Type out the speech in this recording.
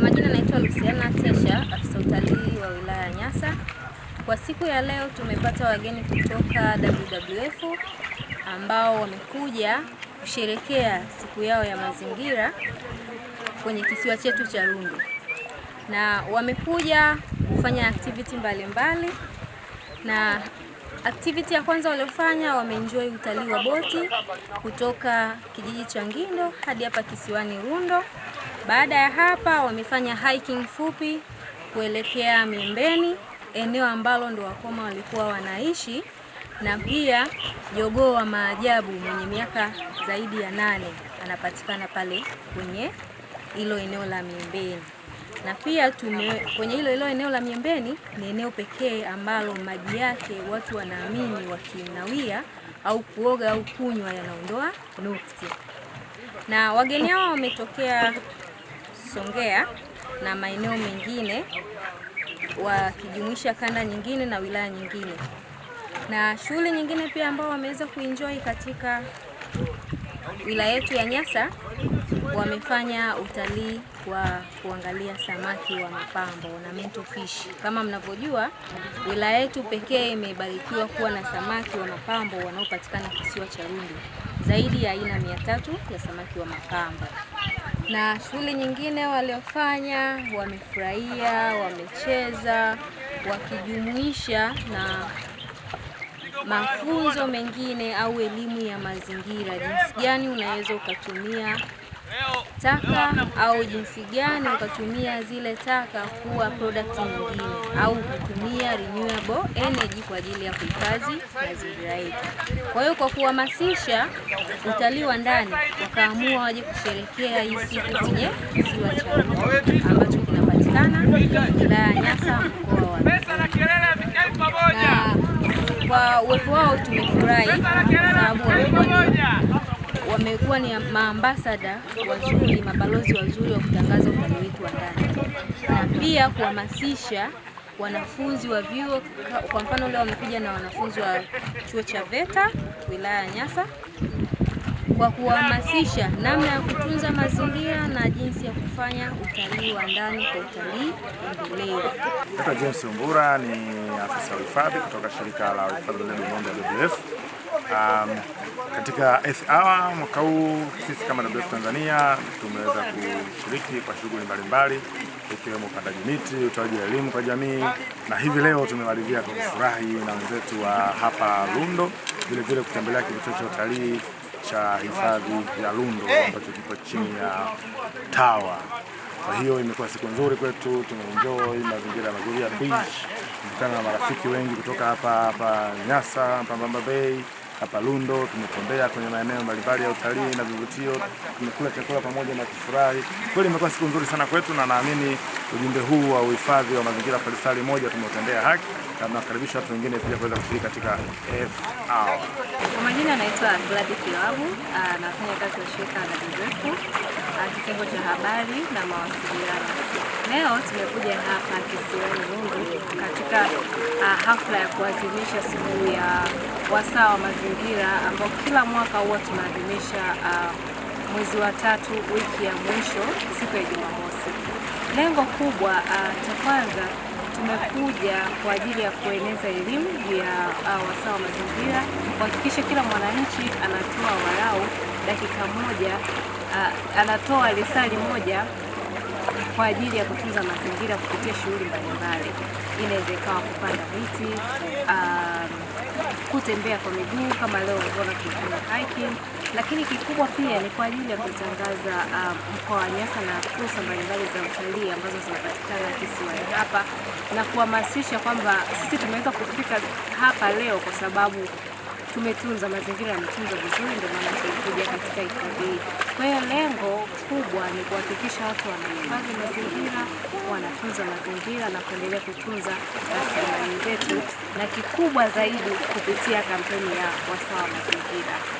Majina naitwa Luciana Tesha, afisa utalii wa wilaya ya Nyasa. Kwa siku ya leo tumepata wageni kutoka WWF ambao wamekuja kusherekea siku yao ya mazingira kwenye kisiwa chetu cha Rundo, na wamekuja kufanya activity mbalimbali mbali, na activity ya kwanza waliofanya, wameenjoy utalii wa boti kutoka kijiji cha Ngindo hadi hapa kisiwani Rundo. Baada ya hapa wamefanya hiking fupi kuelekea Miembeni, eneo ambalo ndo Wakoma walikuwa wanaishi, na pia jogoo wa maajabu mwenye miaka zaidi ya 8 anapatikana pale kwenye hilo eneo la Miembeni. Na pia kwenye hilo hilo eneo la Miembeni ni eneo pekee ambalo maji yake watu wanaamini wakinawia au kuoga au kunywa yanaondoa nuksi. Na wageni hao wametokea Songea na maeneo mengine wakijumuisha kanda nyingine na wilaya nyingine. Na shughuli nyingine pia ambao wameweza kuenjoy katika wilaya yetu ya Nyasa, wamefanya utalii wa kuangalia samaki wa mapambo ornamental fish. Kama mnavyojua, wilaya yetu pekee imebarikiwa kuwa na samaki wa mapambo wanaopatikana kisiwa cha Rundo, zaidi ya aina 300 ya samaki wa mapambo. Na shughuli nyingine waliofanya, wamefurahia, wamecheza, wakijumuisha na mafunzo mengine au elimu ya mazingira, jinsi gani unaweza ukatumia taka au jinsi gani ukatumia zile taka kuwa product nyingine au kutumia renewable energy kwa ajili ya kuhifadhi mazingira yetu. Kwa hiyo kwa kuhamasisha utalii wa ndani, wakaamua waje kusherekea hii siku kwenye kisiwa cha Rundo ambacho kinapatikana wilaya ya Nyasa, mkoa wa Ruvuma. Na kwa uwepo wao tumefurahi kwa sababu wamekuwa ni maambasada wazuri, mabalozi wazuri wa kutangaza utalii wetu wa ndani na pia kuhamasisha wanafunzi wa vyuo. Kwa mfano leo wamekuja na wanafunzi wa chuo cha VETA wilaya ya Nyasa kwa kuhamasisha namna ya kutunza mazingira na jinsi ya kufanya utalii wa ndani kwa utalii endelevu. Naitwa James Mbura, ni afisa uhifadhi kutoka shirika la uhifadhi wa duniani WWF. Katika Earth Hour mwaka huu sisi kama WWF Tanzania tumeweza kushiriki kwa shughuli mbalimbali ikiwemo upandaji miti, utoaji wa elimu kwa jamii, na hivi leo tumemalizia kwa kufurahi na wenzetu wa hapa Rundo, vile vile kutembelea kivutio cha utalii cha hifadhi ya Rundo ambacho kipo chini ya TAWA. Kwa hiyo imekuwa siku nzuri kwetu, tumeenjoy mazingira mazuri ya beach, tumekutana na marafiki wengi kutoka hapa hapa Nyasa, hapa Mbamba Bay, hapa Rundo, tumetembea kwenye maeneo mbalimbali ya utalii na vivutio, tumekula chakula pamoja na kufurahi. Kweli imekuwa siku nzuri sana kwetu, na naamini ujumbe huu wa uhifadhi wa mazingira kwa lisali moja tumeutendea haki, na tunakaribisha watu wengine pia kuweza kushiriki katika Earth Hour. Kwa majina naitwa Gladys Kilabu, nafanya kazi ya shirika la WWF kitengo cha habari na mawasiliano. Leo tumekuja hapa kisiwani Rundo katika hafla ya kuadhimisha siku ya wasaa wa mazingira ambao kila mwaka huwa tunaadhimisha mwezi wa tatu wiki ya mwisho siku ya Jumamosi. Lengo kubwa, cha kwanza tumekuja kwa ajili ya kueneza elimu juu ya wasaa wa mazingira, kuhakikisha kila mwananchi anatoa walau dakika moja, anatoa lisali moja kwa ajili ya kutunza mazingira kupitia shughuli mbalimbali. Inaweza ikawa kupanda miti, kutembea kwa miguu kama leo ulivyoona tulifanya hiking, lakini kikubwa pia ni kwa ajili ya kutangaza mkoa wa Nyasa na fursa mbalimbali za utalii ambazo zinapatikana kisiwani hapa na kuhamasisha kwamba sisi tumeweza kufika hapa leo kwa sababu tumetunza mazingira, yametunzwa vizuri, ndio maana tulikuja katika hifadhi hii. Kwa hiyo lengo kubwa ni kuhakikisha watu wanahifadhi mazingira, wanatunza mazingira na kuendelea kutunza rasilimali zetu, na kikubwa zaidi kupitia kampeni ya wasaa wa mazingira.